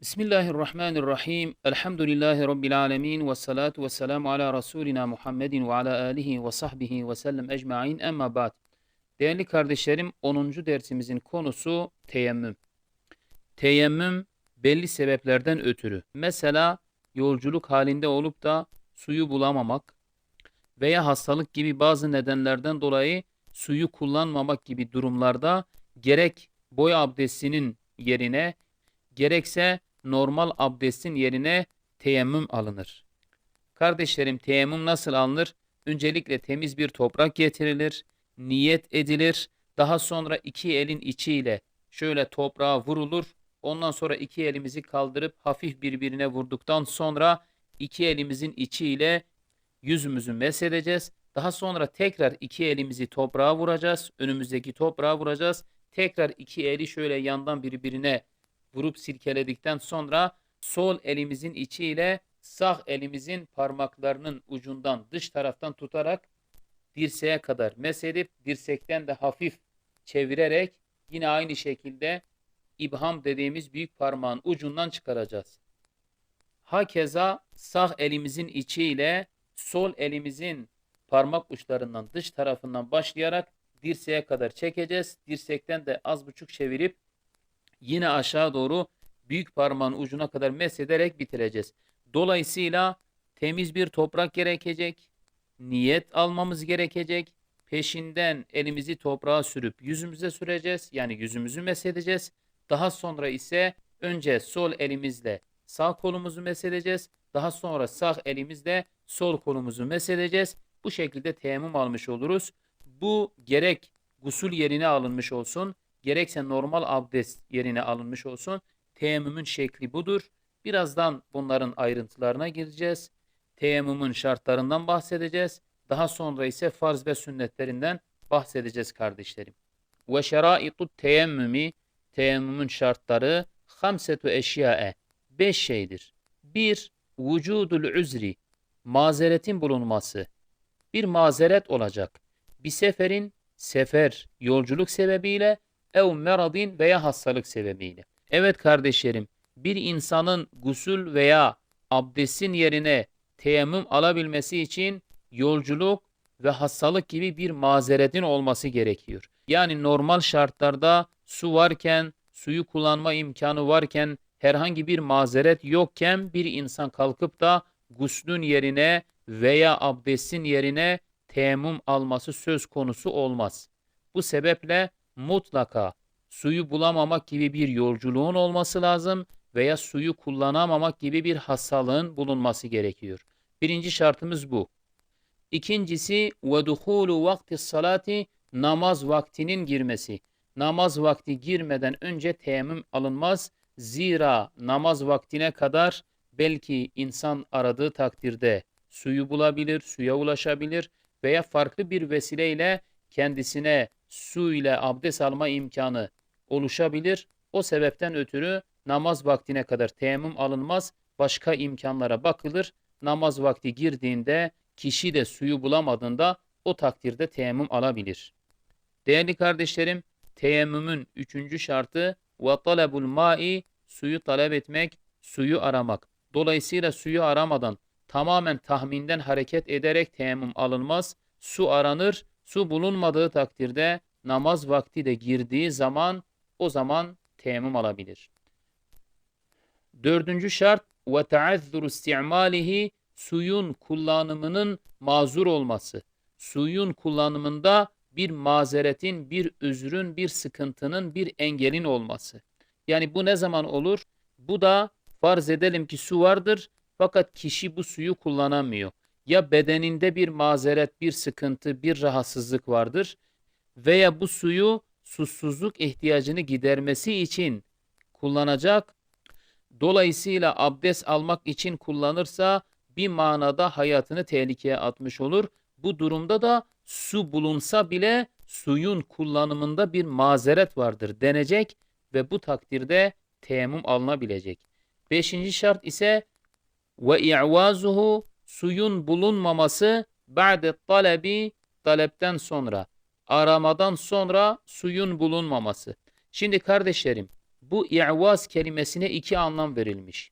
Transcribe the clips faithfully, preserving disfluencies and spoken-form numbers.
Bismillahirrahmanirrahim. Elhamdülillahi Rabbil alemin. Ve salatu ve selamu ala Resulina Muhammedin ve ala alihi ve sahbihi ve sellem ecmain. Emma ba'd. Değerli kardeşlerim, onuncu dersimizin konusu teyemmüm. Teyemmüm belli sebeplerden ötürü. Mesela yolculuk halinde olup da suyu bulamamak veya hastalık gibi bazı nedenlerden dolayı suyu kullanmamak gibi durumlarda gerek boy abdestinin yerine, gerekse normal abdestin yerine teyemmüm alınır. Kardeşlerim, teyemmüm nasıl alınır? Öncelikle temiz bir toprak getirilir, niyet edilir. Daha sonra iki elin içiyle şöyle toprağa vurulur. Ondan sonra iki elimizi kaldırıp hafif birbirine vurduktan sonra iki elimizin içiyle yüzümüzü mesedeceğiz. Daha sonra tekrar iki elimizi toprağa vuracağız. Önümüzdeki toprağa vuracağız. Tekrar iki eli şöyle yandan birbirine vurup silkeledikten sonra sol elimizin içiyle sağ elimizin parmaklarının ucundan dış taraftan tutarak dirseğe kadar mesedip dirsekten de hafif çevirerek yine aynı şekilde ibham dediğimiz büyük parmağın ucundan çıkaracağız. Hakeza sağ elimizin içi ile sol elimizin parmak uçlarından dış tarafından başlayarak dirseğe kadar çekeceğiz. Dirsekten de az buçuk çevirip yine aşağı doğru büyük parmağın ucuna kadar mesederek bitireceğiz. Dolayısıyla temiz bir toprak gerekecek, niyet almamız gerekecek. Peşinden elimizi toprağa sürüp yüzümüze süreceğiz. Yani yüzümüzü mesedeceğiz. Daha sonra ise önce sol elimizle sağ kolumuzu mesedeceğiz. Daha sonra sağ elimizle sol kolumuzu mesedeceğiz. Bu şekilde teyemmüm almış oluruz. Bu gerek gusül yerine alınmış olsun, gerekse normal abdest yerine alınmış olsun. Teyemmümün şekli budur. Birazdan bunların ayrıntılarına gireceğiz. Teyemmümün şartlarından bahsedeceğiz. Daha sonra ise farz ve sünnetlerinden bahsedeceğiz kardeşlerim. Ve şeraitut teyemmümi, teyemmümün şartları, hamsetu eşyae, beş şeydir. Bir, vucudul uzri, mazeretin bulunması. Bir mazeret olacak. Bir seferin, sefer, yolculuk sebebiyle, ev meradin, veya hastalık sebebiyle. Evet kardeşlerim, bir insanın gusül veya abdestin yerine teyemmüm alabilmesi için yolculuk ve hastalık gibi bir mazeretin olması gerekiyor. Yani normal şartlarda su varken, suyu kullanma imkanı varken, herhangi bir mazeret yokken bir insan kalkıp da guslün yerine veya abdestin yerine teyemmüm alması söz konusu olmaz. Bu sebeple mutlaka suyu bulamamak gibi bir yolculuğun olması lazım veya suyu kullanamamak gibi bir hastalığın bulunması gerekiyor. Birinci şartımız bu. İkincisi, ve duhulu vakti salati, namaz vaktinin girmesi. Namaz vakti girmeden önce teyemmüm alınmaz. Zira namaz vaktine kadar belki insan aradığı takdirde suyu bulabilir, suya ulaşabilir veya farklı bir vesileyle kendisine su ile abdest alma imkanı oluşabilir. O sebepten ötürü namaz vaktine kadar teyemmüm alınmaz, başka imkanlara bakılır. Namaz vakti girdiğinde kişi de suyu bulamadığında o takdirde teyemmüm alabilir. Değerli kardeşlerim, teyemmümün üçüncü şartı ve talebul mai, suyu talep etmek, suyu aramak. Dolayısıyla suyu aramadan, tamamen tahminden hareket ederek teyemmüm alınmaz. Su aranır, su bulunmadığı takdirde namaz vakti de girdiği zaman, o zaman teyemmüm alabilir. Dördüncü şart, ve taazzuru istimalihi, suyun kullanımının mazur olması. Suyun kullanımında bir mazeretin, bir üzrün, bir sıkıntının, bir engelin olması. Yani bu ne zaman olur? Bu da farz edelim ki su vardır fakat kişi bu suyu kullanamıyor. Ya bedeninde bir mazeret, bir sıkıntı, bir rahatsızlık vardır veya bu suyu susuzluk ihtiyacını gidermesi için kullanacak. Dolayısıyla abdest almak için kullanırsa bir manada hayatını tehlikeye atmış olur. Bu durumda da su bulunsa bile suyun kullanımında bir mazeret vardır denecek ve bu takdirde teyemmüm alınabilecek. Beşinci şart ise ve i'vazuhu, suyun bulunmaması, ba'de talebi, talepten sonra, aramadan sonra suyun bulunmaması. Şimdi kardeşlerim, Bu i'vaz kelimesine iki anlam verilmiş.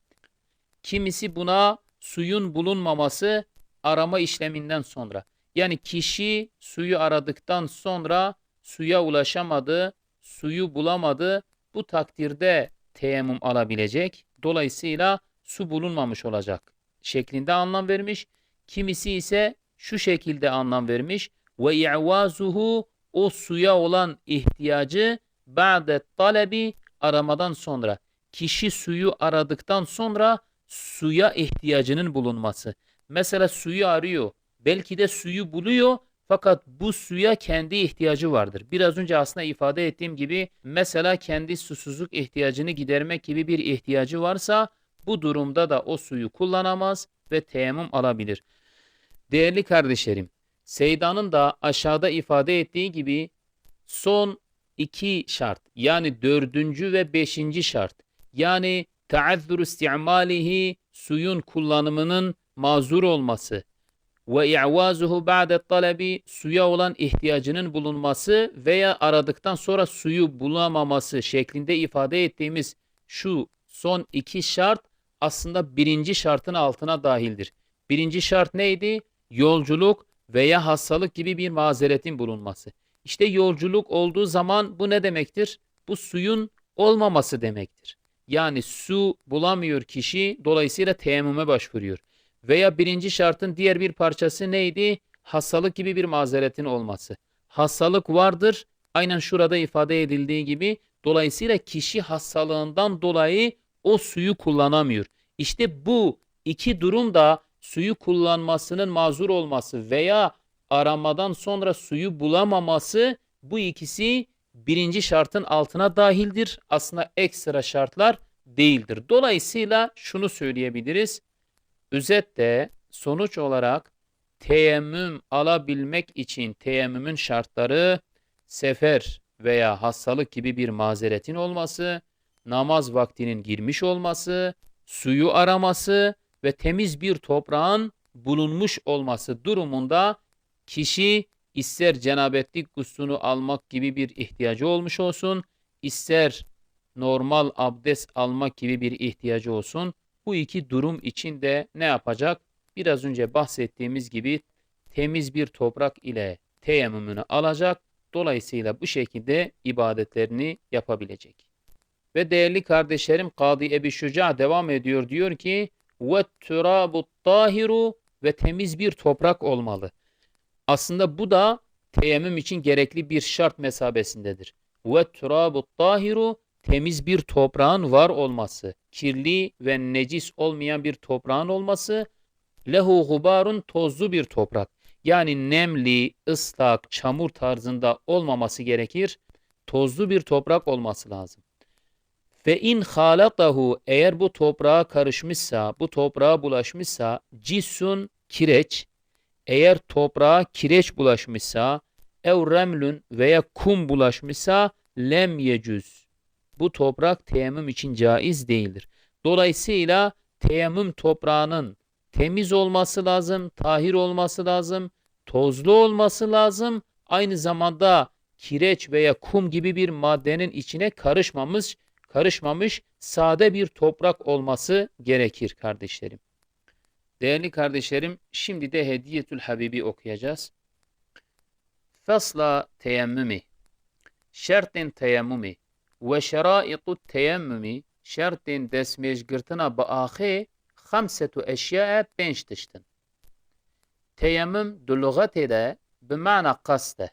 Kimisi buna suyun bulunmaması arama işleminden sonra. Yani kişi suyu aradıktan sonra suya ulaşamadı, suyu bulamadı. Bu takdirde teyemmüm alabilecek. Dolayısıyla su bulunmamış olacak şeklinde anlam vermiş. Kimisi ise şu şekilde anlam vermiş. Ve i'vazuhu, o suya olan ihtiyacı, ba'de talebi, aramadan sonra. Kişi suyu aradıktan sonra suya ihtiyacının bulunması. Mesela suyu arıyor. Belki de suyu buluyor fakat bu suya kendi ihtiyacı vardır. Biraz önce aslında ifade ettiğim gibi mesela kendi susuzluk ihtiyacını gidermek gibi bir ihtiyacı varsa bu durumda da o suyu kullanamaz ve teyemmüm alabilir. Değerli kardeşlerim, Seyda'nın da aşağıda ifade ettiği gibi son iki şart, yani dördüncü ve beşinci şart, yani teazzur istimalihi, suyun kullanımının mazur olması ve i'vazuhu ba'de talebi, suya olan ihtiyacının bulunması veya aradıktan sonra suyu bulamaması şeklinde ifade ettiğimiz şu son iki şart aslında birinci şartın altına dahildir. Birinci şart neydi? Yolculuk veya hastalık gibi bir mazeretin bulunması. İşte yolculuk olduğu zaman bu ne demektir? Bu suyun olmaması demektir. Yani su bulamıyor kişi, dolayısıyla teyemmüme başvuruyor. Veya birinci şartın diğer bir parçası neydi? Hastalık gibi bir mazeretin olması. Hastalık vardır, aynen şurada ifade edildiği gibi. Dolayısıyla kişi hastalığından dolayı o suyu kullanamıyor. İşte bu iki durum da suyu kullanmasının mazur olması veya aramadan sonra suyu bulamaması, bu ikisi birinci şartın altına dahildir. Aslında ekstra şartlar değildir. Dolayısıyla şunu söyleyebiliriz. Özetle sonuç olarak teyemmüm alabilmek için teyemmümün şartları sefer veya hastalık gibi bir mazeretin olması, namaz vaktinin girmiş olması, suyu araması ve temiz bir toprağın bulunmuş olması durumunda kişi ister cenabetlik guslünü almak gibi bir ihtiyacı olmuş olsun, ister normal abdest almak gibi bir ihtiyacı olsun, bu iki durum için de ne yapacak? Biraz önce bahsettiğimiz gibi temiz bir toprak ile teyemmümünü alacak. Dolayısıyla bu şekilde ibadetlerini yapabilecek. Ve değerli kardeşlerim, Kadı Ebi Şuca devam ediyor. Diyor ki, "Ve turabu tahiru, ve temiz bir toprak olmalı." Aslında bu da teyemmüm için gerekli bir şart mesabesindedir. "Ve turabu tahiru", temiz bir toprağın var olması, kirli ve necis olmayan bir toprağın olması, "lehu gubarun", tozlu bir toprak. Yani nemli, ıslak, çamur tarzında olmaması gerekir. Tozlu bir toprak olması lazım. "Fe in halatahu", eğer bu toprağa karışmışsa, bu toprağa bulaşmışsa, "cisun", kireç, eğer toprağa kireç bulaşmışsa, "ev remlun", veya kum bulaşmışsa, "lem yecuz", bu toprak teyemmüm için caiz değildir. Dolayısıyla teyemmüm toprağının temiz olması lazım, tahir olması lazım, tozlu olması lazım. Aynı zamanda kireç veya kum gibi bir maddenin içine karışmamış, karışmamış sade bir toprak olması gerekir kardeşlerim. Değerli kardeşlerim, şimdi de Hediyetül Habibi okuyacağız. Fesla teyemmümi. Şertên teyemmümî. Ve şeraîtu teyemmümî, şertên destmêjgirtina bi axê, xemsetu eşyae, pênc tişt in. Teyemmüm di luxetê de bi mana qest e.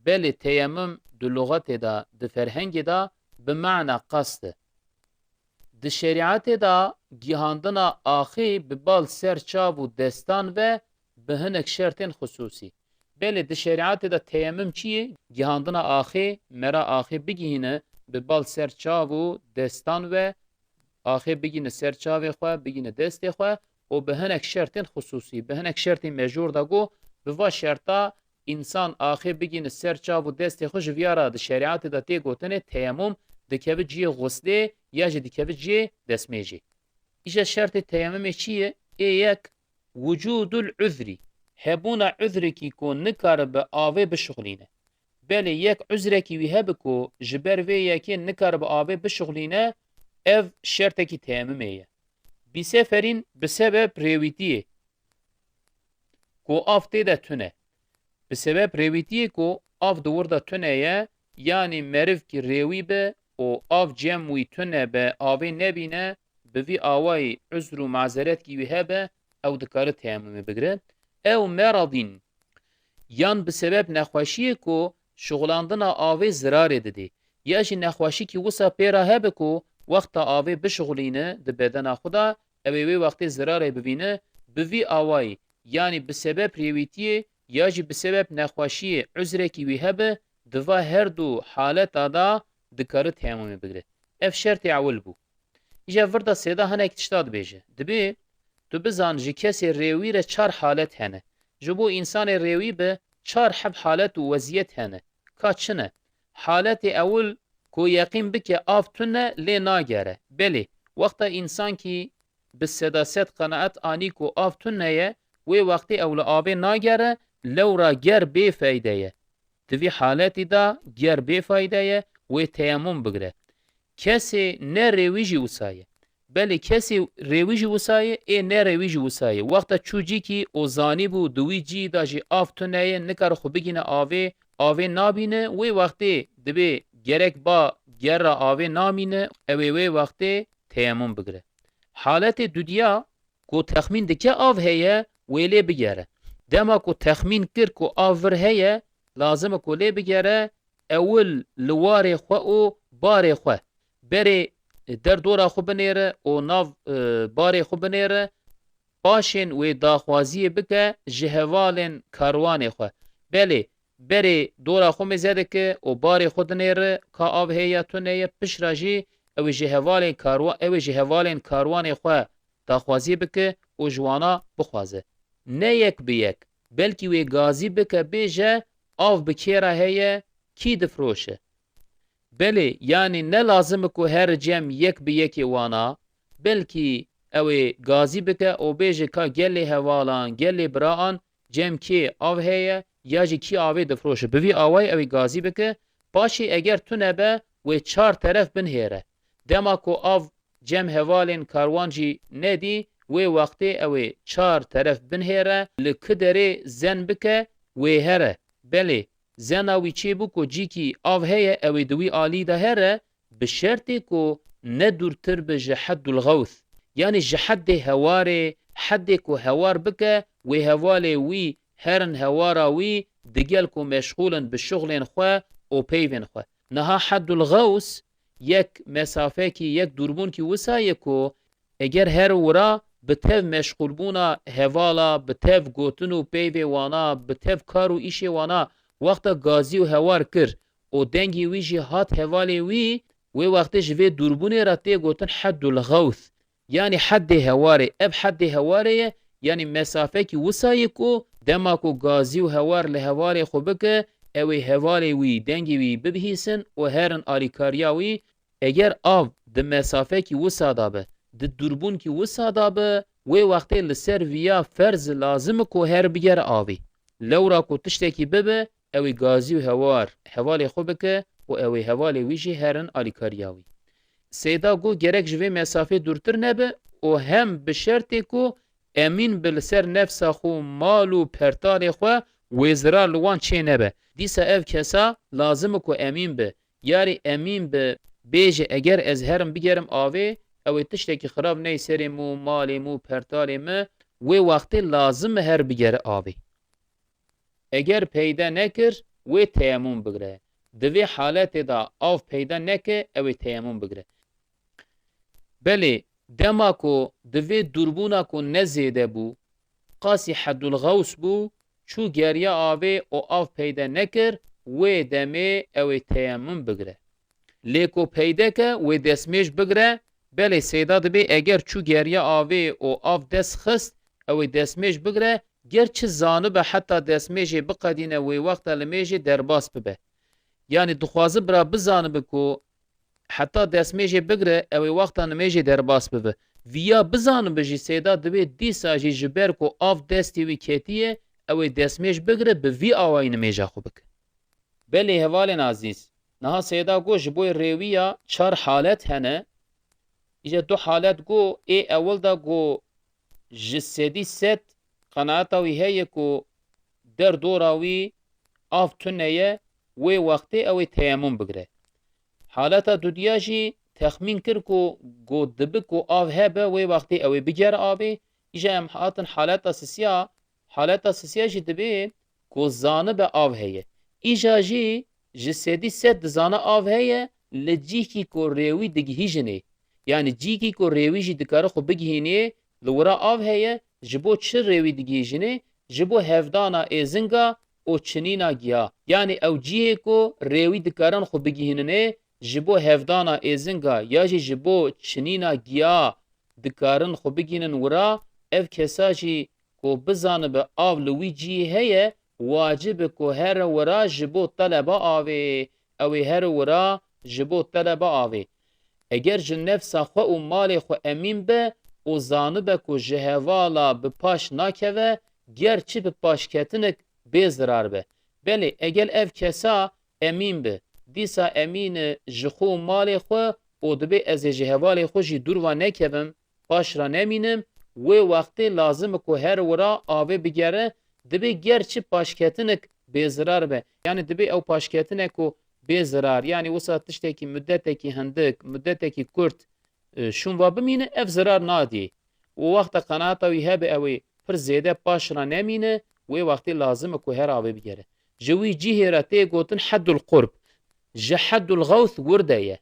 Belê teyemmüm di luxetê de, di ferhengê de bi mana qest e. Di şerîetê de gihandina axê bi bal ser çav û destan ve bi hinek şertên xisûsî. Belê di şerîetê de teyemmüm çi ye? Gihandina axê, mera axê bigihîne bi bal ser çav û destan ve axê bigîne ser çavê xwe, bigîne destê xwe û bi hinek şertên xisûsî, bi hinek şertên mejûr de got, bi va şerta însan axê bigîne ser çav û destê xwe, ji viya re di şerîetê de tê gotinê teyemmum, dikeve cihê xuslê ya jî dikeve cihê destmêjê. Îja şertê teyemmumê çi ye? Ê yek, wucûdul uzrî, hebûna uzrekî ku nikaribe avê bişuxlîne. Belê yek uzrekî wî hebe ku ji ber vê yekê nikaribe avê bişuxlîne, ev şertekî teyemumê ye. Bîseferîn bi sebeb rêwîtiyê ku av tê de tune. Bi sebeb rêwîtiyê ku av di wir de tune ye, yanî merivkî rêwî be û av cem wî tune be, avê nebîne, bi vî awayî uzr û mazeretkî wî hebe, ew dikare teyemumê bigire. Ew meradîn, yan bi sebeb nexweşiyê ku şixulandina avê zirarê didê, ya jî nexweşikî wisa pê re hebe ku wexta avê bişixulîne di bedena xwe de, ew ê wê wextê zirarê bibîne, bi vî awayî, yanî bi sebeb rêwîtiyê ya jî bi sebeb nexweşiyê uzrekî wî hebe, di va her du haleta de dikare teyemumê bigire. Ev şertê ewil bû. Îja vir de Seyda hinek tişta dibêje. Dibê tu bizan ji kesê rêwî re çar halet hene. Ji bo însanê rêwî be çar heb halet û weziyet hene. Ka çi ne? Haletê ewil ku yeqîn bike av tune lê nagere. Belê, wexta însankî bi sedased qenaet anî ku av tune ye, wê wextê ew li avê nagere, lewra ger bêfeyde ye. Di vî haletî de ger bêfayde ye, wê teyemum bigire. Kesê ne rêwî jî wisa ye. Belê kesê rêwî jî wisa ye, ê ne rêwî jî wisa ye. Wexta çû cîkî û zanîbû di wî cîyî de jî av tune ye, nikare xwe bigîne avê, avê nabîne, wê wextê dibê gerek ba ger re avê namîne, ew ê wê wextê teyemum bigire. Haletê dudiya ku texmîn dike av heye, wê lê bigere. Dema ku texmîn kir ku av vir heye, lazim e ku lê bigere, ewil li warê xwe û barê xwe, berê derdora xwe binêre û nav, e, barê xwe binêre, paşên wê daxwaziyê bike ji hevalên karwanê xwe. Belê, berê dora xwe mêze dike û barê xwe dinêre, ka av heye ya tune ye, piştre jî ew ê ji hevalên karwa-, ew ê ji hevalên karwanê xwe daxwaziyê bike û ji wana bixwaze. Ne yek bi yek, belkî wê gazî bike bêje, av bi kê re heye, kî difiroşe. Belê, yanî ne lazim e ku her cem yek bi yekê wana, belkî ew ê gazî bike û bêje ka gelê hevalan, gelê biraan, cem kê av heye ya jî kî avê difiroşe. Bi vî awayî ew ê gazî bike, paşê eger tune be, wê çar teref binhêre. Dema ku av cem hevalên karwan jî nedî, wê wextê ew ê çar teref binhêre, li ki derê zen bike, wê here. Belê, zena wî çêbû ku cîkî av heye, ew ê di wî alî de here, bi şertê ku ne dûrtir be ji heddul xewth. Yanî ji heddê hewarê, heddê ku hewar bike, wê hevalê wî herin hewara wî, digel ku meşxûl in bi şuxlên xwe û peyvên xwe. Niha heddul xews yek mesafekî, yek dûrbûnkî wisa ye ku eger her wira bi tev meşxûlbûna hevala, bi tev gotin û peyvê wana, bi tev kar û îşê wana, wexta gazî û hewar kir û dengê wî jî hat hevalê wî, wê wextê ji vê dûrbûnê re tê gotin heddul xewth. Yanî heddê hewarê. Ev heddê hewarê ye, yanî mesafekî wisa ye ku dema ku gazî û hewar li hevalê xwe bike, ew ê hevalê wî, dengê wî bibihîsin û herin alîkariya wî. Eger av di mesafekî wisa de be, di dûrbûnkî wisa de be, wê wextê li ser viya ferz lazim e ku her bigere avê. Lewra ku tiştekî bibe, ew ê gazî û hewar hevalê xwe bike û ew ê hevalê wî jî herin alîkariya wî. Seyda got, gerek ji vê mesafê dûrtir nebe û hem bi şertê ku emîn be li ser nefsa xwe, mal û pertalê xwe, wê zirar li wan çê nebe. Dîsa ev kesa lazim e ku emîn be. Yarî emîn be, bêje, eger ez herim bigerim avê, ew ê tiştekî xirab neyê serê min û malê min û pertalê min, wê wextê lazim e her bigere avê. Eger peyde nekir, wê teyemûm bigire. Di vê haletê de av peyde neke, ew ê teyemûm bigire. Belê, dema ku di vê dûrbûna ku ne zêde bû, qasî heddul xews bû, çû geriya avê û av peyde nekir, wê demê ew ê teyemûm bigire. Lê ku peyde ke, wê destmêj bigire. Belê, Seyda dibê eger çû geriya avê û av dest xist, ew ê destmêj bigire, ger çi zanibe heta destmêjê biqedîne, wê wexta limêjê derbas bibe. Yanî dixwaze bira bizanibe ku heta destmêjê bigire, ew ê wexta nimêjê derbas bibe. Viya bizanibe jî Seyda dibê dîsa jî ji ber ku av destê wî ketiye, ew ê destmêj bigire, bi vî awayî nimêja xwe bike. Belê hevalên azîz, niha Seyda got ji bo rêwiya çar halet hene. Îca du halet got, ê ewil de got ji sedî sed qenaeta wî heye ku derdora wî av tune ye, wê wextê ew ê teyemûm bigire. Haleta dudiya jî texmîn kir ku got dibi ku av hebe, wê wextê ew ê bigere avê. Îja em hatin haleta sisiya, haleta sisiya jî dibê ku zanibe av heye. Îja jî ji sedî sed dizane av heye, li cîkî ku rêwî digihîjinê. Yanî cîkî ku rêwî jî dikare xwe bigihînê, li wira av heye, ji bo çi rêwî digihîjinê? Ji bo hevdana êzinga û çinîna giya. Yanî ew cihê ku rêwî dikarin xwe bigihîninê, ji bo hevdana êzinga ya jî ji bo çinîna giya dikarin xwe bigihînin wira, ev kesa jî ku bizanibe av li wî cihê heye, wacib e ku here wira ji bo teleba avê. Ew ê here wira ji bo teleba avê. Eger ji nefsa xwe û malê xwe emîn be û zanibe ku ji hevala bi paş nakeve, ger çi bi paşketinik bê zirar be. Belê, eger ev kesa emîn be, dîsa emîn e ji xwe û malê xwe û dibê ez ê ji hevalê xwe jî dûr va nekevim, paş ra nemînim, wê wextê lazim e ku her wira avê bigere, dibê ger çi paşketinik bêzirar be. Yanî dibê ew paşketinek ku bêzirar, yanî wisa tiştekî mudetekî hindik, mudetekî kurt, e, şûn va bimîne, ev zirar nadî. Û wexta qenaeta wî hebe ew ê pir zêde paş ra nemîne, wê wextê lazim e ku her avê bigere. Ji wî cihê re tê gotin heddul qurb. Ji heddul xewth wir de ye.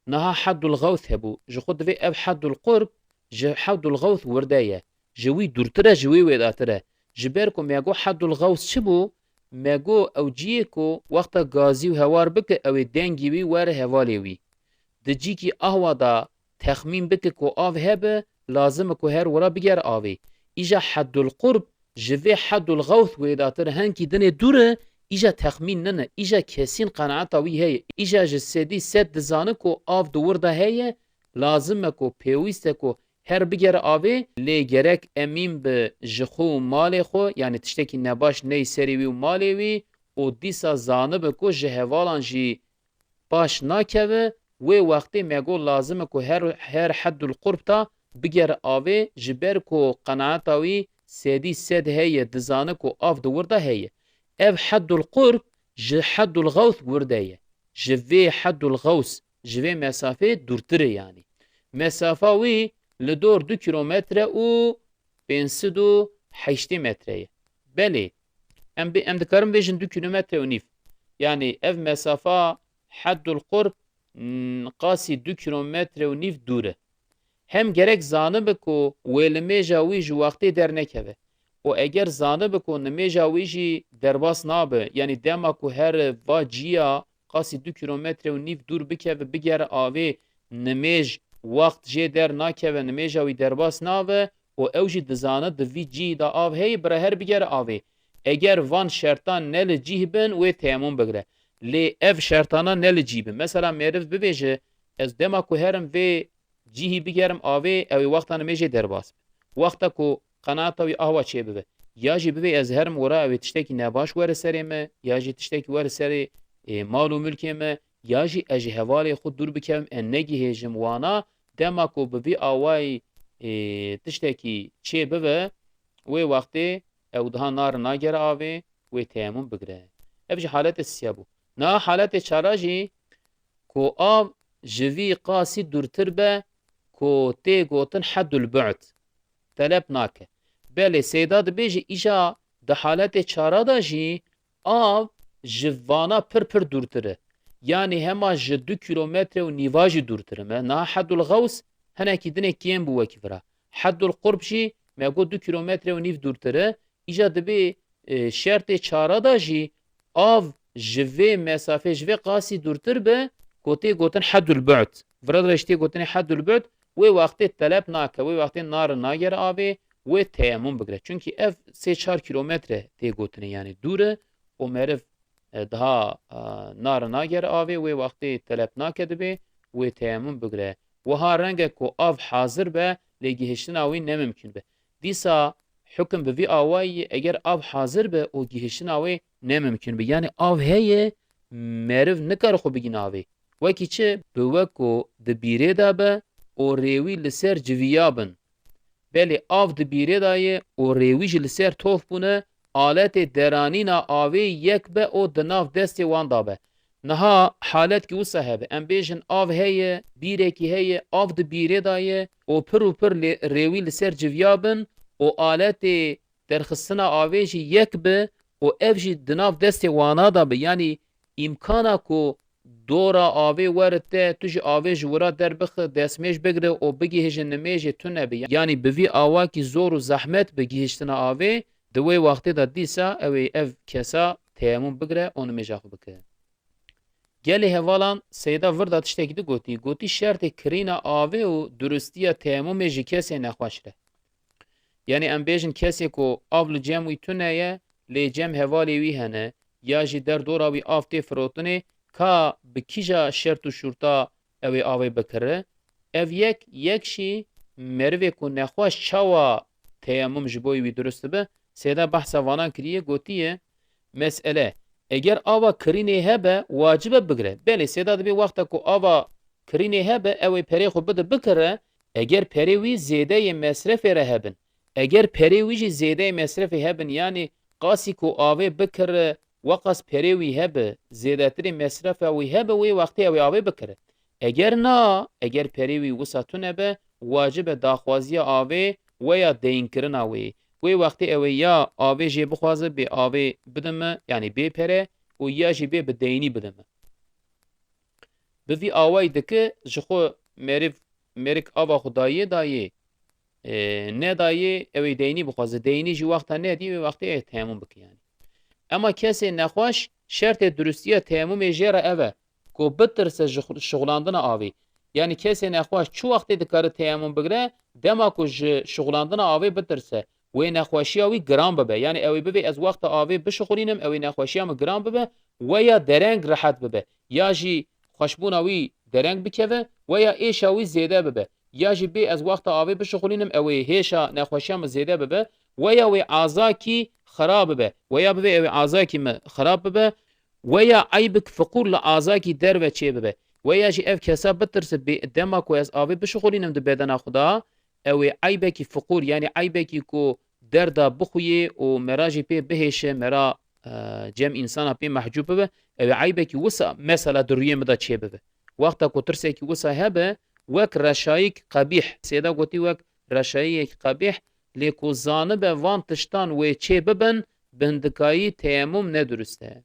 Niha heddul xewth hebû. Ji xwe divê ev heddul qurb ji heddul xewth wir de ye. Ji wî dûrtir e, ji wî wêdatir e. Ji ber ku me got heddul xewth çi bû? Me got ew cihê ku wexta gazî û hewar bike, ew ê dengî wî were hevalê wî. Di cîkî ahwa de texmîn bike ku av hebe, lazim e ku her wira bigere avê. Îja heddul qurb ji vê heddul xewth wêdatir, henkî dinê dûr e, îja texmîn nine, îja kesîn qenaeta wî heye. Îja ji sedî sed dizane ku av di wir de heye, lazim e ku, pêwîst e ku her bigere avê, lê gerek emîn bi ji xwe û malê xwe, yanî tiştekî nebaş neyê serê wî û malê wî û dîsa zanibe ku ji hevalan jî paş nakeve, wê wextê me got lazim e ku her, her heddul qurb ta bigere avê, ji ber ku qenaeta wî sedî sed heye, dizane ku av di wir de heye. Ev heddul qurb ji heddul xewth wir de ye. Ji vê heddul xews, ji vê mesafê dûrtir e yanî. Mesafa wî li dor du kîlometre û pênc sed û heştê metre ye. Belê, em bê, em dikarin bêjin du kîlometre û nîv. Yanî ev mesafa heddul qurb, n-, qasî du kîlometre û nîv dûr e. Hem gerek zanibe ku wê limêja wî ji wextê dernekeve. Û eger zanibe ku nimêja wî jî derbas nabe, yanî dema ku here va ciya qasî du kîlometre û nîv dûr bikeve, bigere avê, nimêj wext jê dernakeve, nimêja wî derbas nabe û ew jî dizane di vî cihî de av heye, bira her bigere avê. Eger van şertan ne li cih bin, wê teyemûm bigire. Lê ev şertana ne li cih bin. Mesela meriv bibêje, ez dema ku herim vê cihî bigerim avê, ew ê wexta nimêjê derbas be. Wexta ku qenaeta wî ahwa çêbibe. Ya jî bibê ez herim wira ew ê tiştekî nebaş were serê me, ya jî tiştekî were serê, ê, mal û milkê me, ya jî ez ji hevalê xwe dûr bikevim, e, negihêjim wana, dema ku bi vî awayî, ê, tiştekî çêbibe, wê wextê ew diha nare nagere avê, wê teyemûm bigire. Ev jî haletê sisiya bû. Niha haletê çara jî ku av ji vî qasî dûrtir be, ku tê gotin heddul bu'd, telep nake. Belê, Seyda dibêje, îja di haletê çara de jî av ji vana pir pir dûrtir e. Yanî hema ji du kîlometre û nîva jî dûrtir e. Me niha heddul xews hinekî dinê kêm bû wekî vira. Heddul qurb jî me got du kîlometre û nîv dûrtir e. Îja dibê, e, şertê çara de jî av ji vê mesafê, ji vê qasî dûrtir be, ku tê gotin heddul bu'd. Vira de jî tê gotinê heddul bu'd, wê wextê telep nake, wê wextê nare nagere avê, wê teyemûm bigire. Çunkî ev sê çar kîlometre tê gotinê, yanî dûr e û meriv, e, daha, e, nare nagere avê, wê wextê telep nake dibê, wê teyemûm bigire. Wiha reng e ku av hazir be, lê gihiştina wî ne mimkûn be. Dîsa hukum bi vî awayî ye, eger av hazir be û gihiştina wê ne mimkûn be. Yanî av heye, meriv nikare xwe bigîne avê. Wekî çi? Bi we ku di bîrê de be û rêwî li ser civiya bin. Belê av di bîrê de ye û rêwî jî li ser tof bûne, aletê deranîna avê yek be û di nav destê wan de be. Niha haletkî wisa hebe. Em bêjin av heye, bîrekî heye, av di bîrê de ye û pir û pir lê, rêwî li ser civiya bin û aletê derxistina avê jî yek bi û ev jî di nav destê wana de bi. Yanî îmkana ku dora avê were te, tu ji avê ji wira derbixi, destmêj bigire û bigihîje nimêjê tune bi. Yanî bi vî awakî zor û zehmet bi gihiştina avê, di wê wextê de dîsa ew ê ev kesa teyemûm bigire û nimêja xwe bike. Gelê hevalan Seyda vir de tiştekî di gotî. Gotî şertê kirîna avê û duristiya teyemûmê ji kesê nexweş re. Yanî em bêjin kesê ku av li cem wî tune ye, lê cem hevalê wî hene, ya jî derdora wî av tê firotinê, ka bi kîja şert û şûrta ew ê avê bikire? Ev yek, yek jî merivê ku nexweş çawa teyemûm ji bo wî durust dibe? Seyda behsa vanan kiriye, gotiye, mesele, eger ava kirînê hebe, wacib e bigire. Belê, Seyda dibê wexta ku ava kirînê hebe, ew ê perê xwe bide bikire, eger perê wî zêdeyê mesrefê re hebin. Eger perê wî jî zêdeyê mesrefê hebin, yanî qasî ku avê bikire, weqas perê wî hebe, zêdetirê mesrefa wî hebe, wê wextê ew ê avê bikire. Eger na, eger perê wî wisa tune be, wacib e daxwaziya avê weya deynkirina wê. Wê wextê ew ê ya avê jê bixwaze bê avê bide me, yanî bê pere û ya jî bê bi deynî bide me. Bi vî awayî dike ji xwe meriv, merik ava xwe dayê dayê, e, nedayê ew ê deynî bixwaze. Deynî jî wexta nedî, wê wextê ê teyemûm bike yanî. Ema kesê nexweş şertê duristiya teyemûmê jê re ev e ku bitirse ji xu-, şixulandina avê. Yanî kesê nexweş çi wextê dikare teyemûm bigire? Dema ku ji şixulandina avê bitirse, wê nexweşiya wî giran bibe. Yanî ew ê bibê ez wexta avê bişixulînim, ew ê nexweşiya min giran bibe, weya dereng rehet bibe. Ya jî xweşbûna wî dereng bikeve, weya êşa wî zêde bibe. Ya jî bê ez wexta avê bişixulînim, ew ê hêşa nexweşiya min zêde bibe, weya wê azakî xirab bibe. Weya bibê ew ê azakî min xirab bibe, weya eybik fiqûr li azakî derve çê bibe. Weya jî ev kesa bitirse bê dema ku ez avê bişixulînim di bedena xwe de, ew ê eybekî fiqûr, yanî eybekî ku derda bixuyê û me ra jî pê bihêşe, me ra, e, cem însana pê mehcûb bibe, ew ê eybekî wisa mesela di rûyê min de çê bibe. Wexta ku tirsekî wisa hebe, wek reşayîk qebîh, Sêda gotî wek reşayiyek qebîh, lê ku zanibe van tiştan wê çê bibin, bi hindikayî teyemûm ne durust e.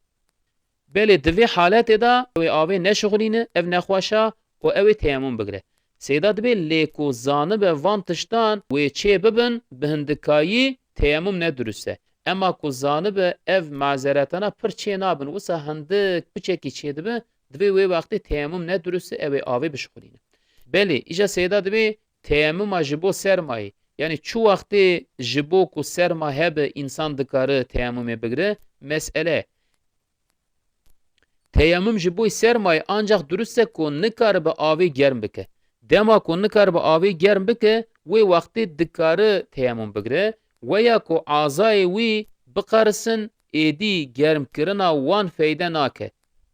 Belê di vê haletê de wê avê neşixulîne ev nexweşa û ew ê teyemûm bigire. Seyda dibê lê ku zanibe van tiştan wê çê bibin, bi hindikayî teyemûm ne durust e. Ema ku zanibe ev mazeretana pir çê nabin, wisa hindik piçekî çê dibe, divê wê wextê teyemûm ne durust e, ew ê avê bişixulîne. Belê, îja Seyda dibê teyemûma ji bo sermayê, yanî çi wextê ji bo ku serma hebe însan dikare teyemûmê bigire, mesele, teyemûm ji bo sermayê ancax durust e ku nikaribe avê germ bike. Dema ku nikaribe avê germ bike, wê wextê dikare teyemûm bigire, weya ku azayê wî biqerisin, êdî germkirina wan feyde nake.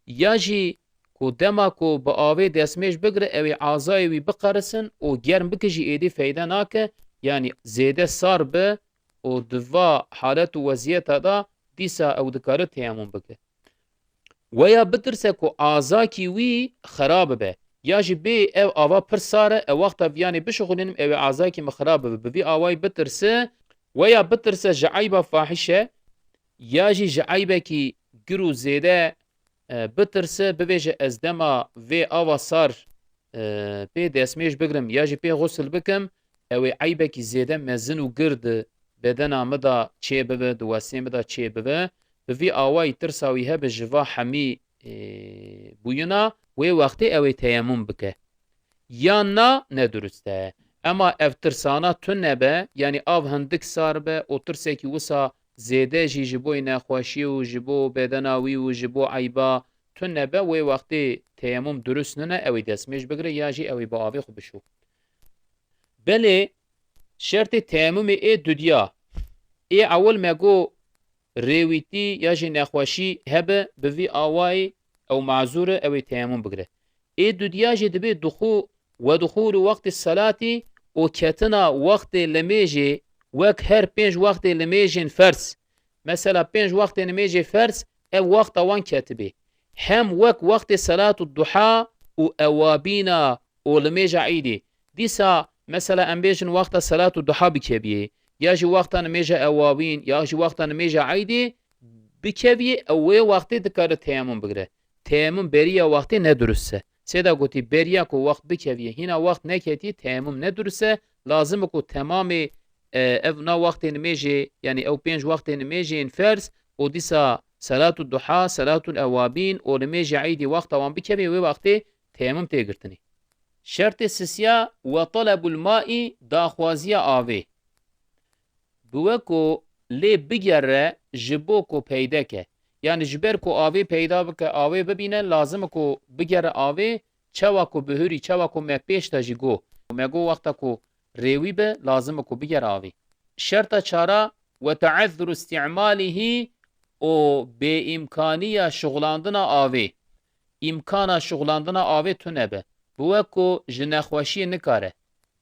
Ya jî ku dema ku bi avê destmêj bigire, ew ê azayê wî biqerisin û germ bike jî êdî feyde nake, yanî zêde sar be û di va halet û weziyeta de dîsa ew dikare teyemûm bike. Weya bitirse ku azakî wî xirab bibe, ya jî bê ev ava pir sar e, ew wexta viyanê bişixulînim, ew ê azakî min xirab bibe, bi vî awayî bitirse, weya bitirse ji eyba fahîşe, ya jî ji eybekî gir û zêde, e, bitirse, bibêje, ez dema vê ava sar, e, pê destmêj bigrim ya jî pê xusl bikim, ew ê eybekî zêde mezin û gir di bedena min de çê bibe, di wesê min de çê bibe. Bi vî awayî tirsa wî hebe ji va hemî, e, bûyina, wê wextê ew ê teyemûm bike. Yan na, ne durust e. Ema ev tirsana tune be, yanî av hindik sar be û tirsekî wisa zêde jî ji bo nexweşî û ji bo bedena wî û ji bo eyba tune be, wê wextê teyemûm durust nine, ew ê destmêj bigire ya jî ew ê bi avê xwe bişo. Belê şertê teyemûmê ê dudiya, ê ewil me got, rêwîtî ya jî nexweşî hebe, bi vî awayî Ew mazûr e, ew ê teyemûm bigire. Ê dudiya jî dibê duxû-, we duxûlu wextê selatî û ketina wextê limêjê, wek her pênc wextê limêjên ferz. Mesela pênc wextê nimêjê ferz, ev wexta wan ketibê. Hem wek wextê selatu duha û ewabîna û limêja îdê. Dîsa mesela em bêjin wexta selatu duha bikeviyê, ya jî wexta nimêja ewabîn, ya jî wexta nimêja îdê bikeviyê, ew wê wextê dikare teyemûm bigire. Teyemûm beriya wextê ne durust e. Sêda gotî, beriya ku wext bikeviyê, hîna wext neketiyê, teyemûm ne durust e. Lazim e ku temamê, e, ev na wextê nimêjê, yanî ew pênc wextê nimêjê yên ferz û dîsa selatu duha, selatul ewabîn û nimêjê îdî wexta wan bikevê, wê wextê teyemûm tê girtinê. Şertê sisiya we telebul maî, daxwaziya avê. Bi we ku lê bigere ji bo ku peyde ke. Yanî ji ber ku avê peyda bike, avê bibîne, lazim e ku bigere avê, çawa ku bihurî, çawa ku me pêş de jî got. Me got wexta ku rêwî be, lazim e ku bigere avê. Şerta çara we teezzuru îstîmalîhî û bêîmkaniya şixulandina avê. Îmkana şixulandina avê tune be. Bi we ku ji nexweşiyê nikare.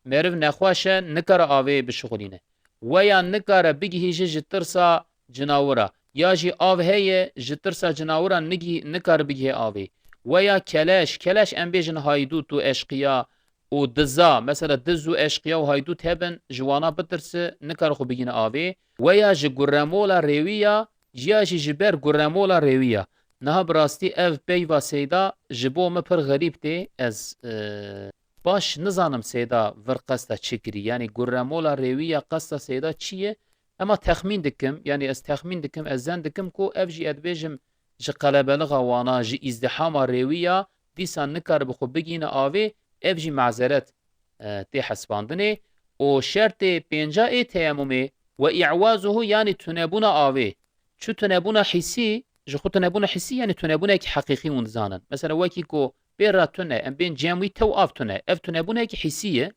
Meriv nexweş e, nikare avê bişixulîne. Weya nikare bigihîje ji tirsa cinawira. Ya jî av heye, ji tirsa cinawira nigî-, nikare bigihê avê. Weya keleş, keleş em bêjin haydût û eşqiya û diza, mesela diz û eşqiya û haydût hebin, ji wana bitirse, nikare xwe bigihîne avê. Weya ji guremola rêwî ya, ya jî ji ber guremola rêwî ya. Niha bi rastî ev peyva Seyda ji bo min pir xerîb tê. Ez, e, baş nizanim Seyda vir qesta çi kirî. Yanî guremola rêwî ya qesta Seyda çi ye? Ema texmîn dikim, yanî ez texmîn dikim, ez zen dikim ku ev jî, ez dibêjim, ji qelebelixa wana, ji îzdihama rêwî ya, dîsa nikare bi xwe bigihîne avê, ev jî mazeret, e, tê hesibandinê. Û şertê pênca ê teyemumê we î'wazuhu, yanî tunebûna avê. Çi tunebûna hîsî, ji xwe tunebûna hîsî, yanî tunebûnekî heqîqî hûn dizanin. Mesela wekî ku pê re tune, em bên cem wî tew av tune. Ev tunebûnekî hîsî ye.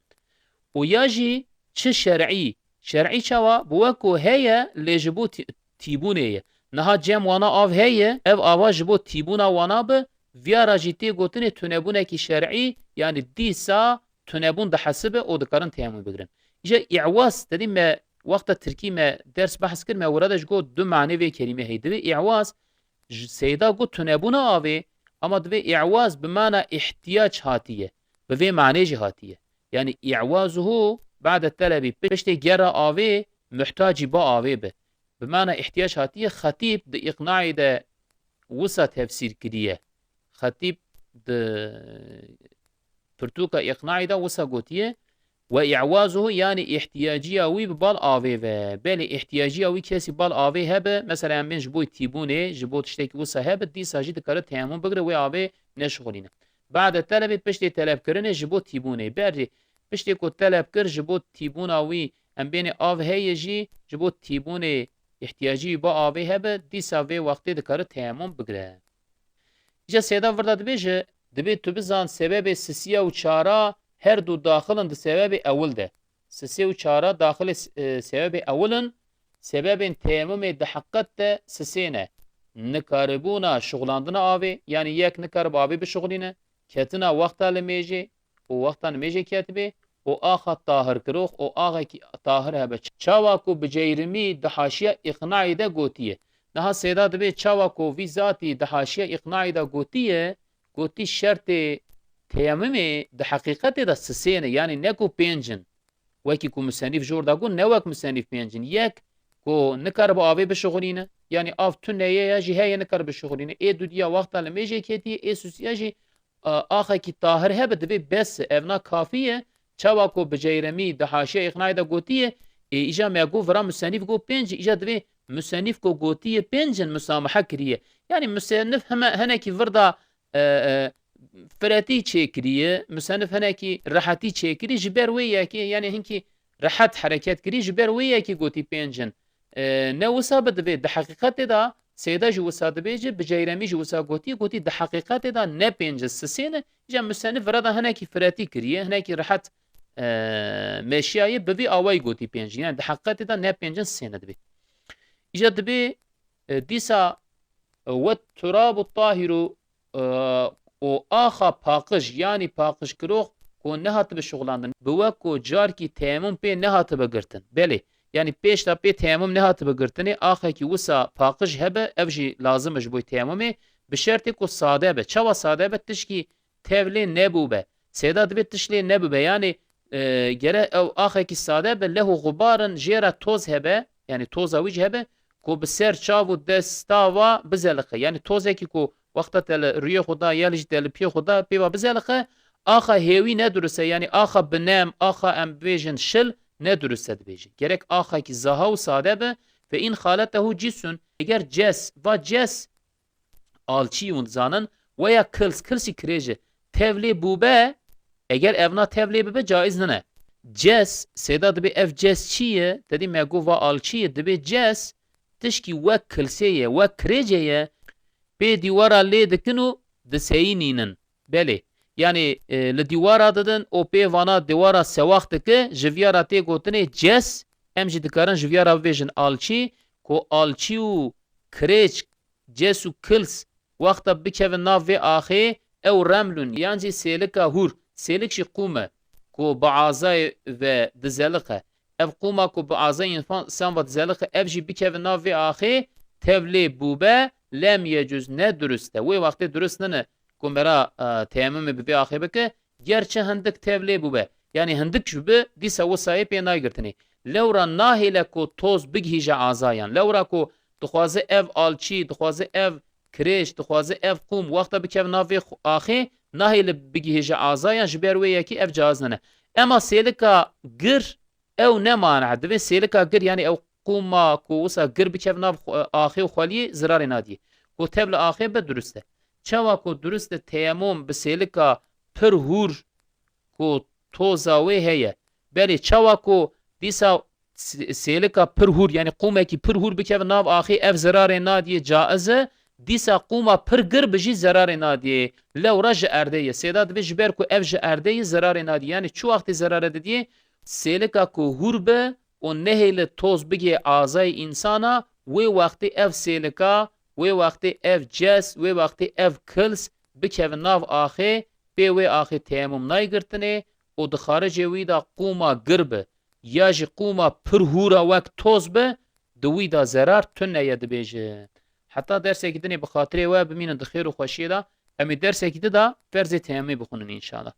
Û ya jî çi şer'î. Şer'î çawa? Bi we ku heye, lê ji bo tî-, tîbûnê ye. Niha cem wana av heye, ev ava ji bo tîbûna wana bi, viya ra jî tê gotinê tunebûnekî şer'î, yanî dîsa tunebûn dihesibe û dikarin teyemûm bigirin. Îja î'waz, te dî me wexta tirkî me ders behs kir, me wira de ji got du manê vê kelîmê heye. Divê î'waz, ji Seyda got tunebûna avê, ama divê î'waz bi mana îhtiyac hatiye. Bi vê manê jî hatiye. Yanî î'wazuhu ba'de telebî, piştê gera avê, muhtacî ba avê be. Bi mana îhtiyac hatiye, xetîb di îqnaî de wisa tefsîr kiriye. Xetîb di pirtûka îqnaî de wisa gotiye, we î'wazuhu, yanî îhtiyaciya wî bi bal avê ve. Belê, îhtiyaciya wî kesî bal avê hebe, mesela em bên ji bo tîbûnê, ji bo tiştekî wisa hebe, dîsa jî dikare teyemûm bigire, wê avê neşixulîne. Ba'de telebê, piştê telebkirinê ji bo tîbûnê. Berî, piştê ku teleb kir ji bo tîbûna wî, em bênê av heye jî, ji bo tîbûnê îhtiyacî wî ba avê hebe, dîsa vê wextê dikare teyemûm bigire. Îja Seyda vir de dibêje, dibê tu bizan sebebê sisiya û çara her du daxil in di sebebê ewil de. Sisê û çara daxilê s-, e, sebebê ewil in, sebebên teyemumê di heqet de sisê ne. Nikaribûna şixulandina avê, yanî yek nikaribe avê bişixulîne, ketina wexta limêjê û wexta nimêjê ketibê û axa tahirkirox û axekî tahir hebe. Çawa ku bi Ceyrimî di haşiya Îqnaî de gotiye. Niha Seyda dibê çawa ku vî zatî di haşiya Îqnaî de gotiye, gotî şertê teyemumê di heqîqetê de sisê ne, yanî ne ku pênc in. Wekî ku musennîf jor da got, ne wek musennîf pênc in. Yek ku nikaribe avê bişixulîne, yanî av tune ye ya jî heye nikare bişixulîne. Ê dudiya wexta limêjê ketiye, ê sisiya jî, e, axekî tahir hebe, divê bes e, evna kafî ye. Çawa ku bi Ceyremî di haşiya Îqnaî de gotiye, ê, îja me got vira musennîf got pênc, îja divê musennîf ku gotiye pênc in, musamaha kiriye. Yanî musennîf heme, hinekî vir da, e, e, firetî çêkiriye, musennîf hinekî rehetî çêkirî, ji ber wê yekê, yanî hinkî rehet hereket kirî, ji ber wê yekê gotî pênc in. E, ne wisa bi divê, di heqîqetê de Seyda jî wisa dibêje, bi Ceyremî jî wisa gotiye, gotî di heqîqetê de ne pênc in, sisê ne, îja musennîf vira da hinekî firetî kiriye, hinekî rehet, e, meşiyaye, bi vî awayî gotî pênc in. Yanî di heqîqetê de ne pênc in, sisê ne dibê. Îja dibê, e, dîsa, e, we turabu tahiru, e, û axa paqij, yanî paqijkirox ku nehatibe şixulandin, bi we ku carkî teyemum pê nehatibe girtin. Belê, yanî pêş de pê teyemum nehatibe girtinê, axekî wisa paqij hebe, ev jî lazim e ji bo teyemumê, bi şertê ku sade be. Çawa sade be? Tişkî tev lê nebûbe. Sêda divê tişt lê nebûbe. Yanî, e, gere ew axekî sade be, leh û xubarin jê re toz hebe, yanî toza wî jî hebe, ku bi ser çav û desta wa bizelixe. Yanî tozekî ku wexta te li rûyê xwe da, ya jî te li piyê xwe da, pê va bizelixe, axa hêwî ne durist e. Yanî axa bi nem, axa em bibêjin şil, ne durist e dibêje. Gerek axekî zaha û sade be. Fe in xaletehu cisun, eger ces, va ces, alçî hûn dizanin, weya kils, kilsî kirêj e, tev lê bûbe, eger evna tev lê bibe, caiz nine. Ces, sêda dibê ev ces çi ye? Te dî me got va alçî ye, dibê ces tişkî wek kilsê ye, wek kirêcê ye, pê dîwara lê dikin û diseyînînin. Belê. Yanî, e, li dîwara didin û pê vana dîwara sewax dike, ji viya ra tê gotinê ces, em jî dikarin ji viya ra bibêjin alçî, ku alçî û kirêç, ces û kils wexta bikevin nav vê axê, ew remlûn, yan jî sêlika hûr, sêlik jî qûm e, ku bi azayê ve dizelixe. Ev qûma ku bi azayê însan ve dizelixe, ev jî bikevin nav vê axê, tev lê bûbe, lem yecûz, ne durist e. Wê wextê durist nine ku me ra, e, teyemumê bi vê axê bike, ger çi hindik tev lê bûbe. Yanî hindik ji bi dîsa wisayê pê nayê girtinê. Lewra nahêle ku toz bigihîje azayan. Lewra ku dixwaze ev alçî, dixwaze ev kirêj, dixwaze ev qûm, wexta bikeve nav vê xu-, axê, nahêle bigihêje azayan, ji ber wê yekê ev caiz nine. Ema sêlika gir, ew ne mane, divê sêlika gir, yanî ew qûma ku wisa gir bikeve nav xu-, axê û xweliyê zirarê nadiyê. Ku tev li axê be durist e. Çawa ku durist e teyemum bi sêlika pir hûr ku toza wê heye. Belê çawa ku dîsa s-, sêlika pir hûr, yanî qûmekî pir hûr bikeve nav axê, ev zirarê nadiyê, caiz e. Dîsa qûma pir gir bi jî zerarê nadiyê. Lewra ji erdê ye. Sêda dibê ji ber ku ev ji erdê ye, zerarê nadiyê. Yanî çi wextê zerare didiyê? Sêlika ku hûr be û nehêle toz bigê azayê însana, wê wextê ev sêlika, wê wextê ev ces, wê wextê ev kils bikeve nav axê, pê wê axê teyemum nayê girtinê û di xaricê wî de qûma gir be, ya jî qûma pir hûra wek toz be, di wî de zerar tune ye dibêjin. Heta dersekî dinê bi xatirê we bimînin di xêr û xweşiyê de, em ê dersekî di de ferzê teyemumê bixwînin înşallah.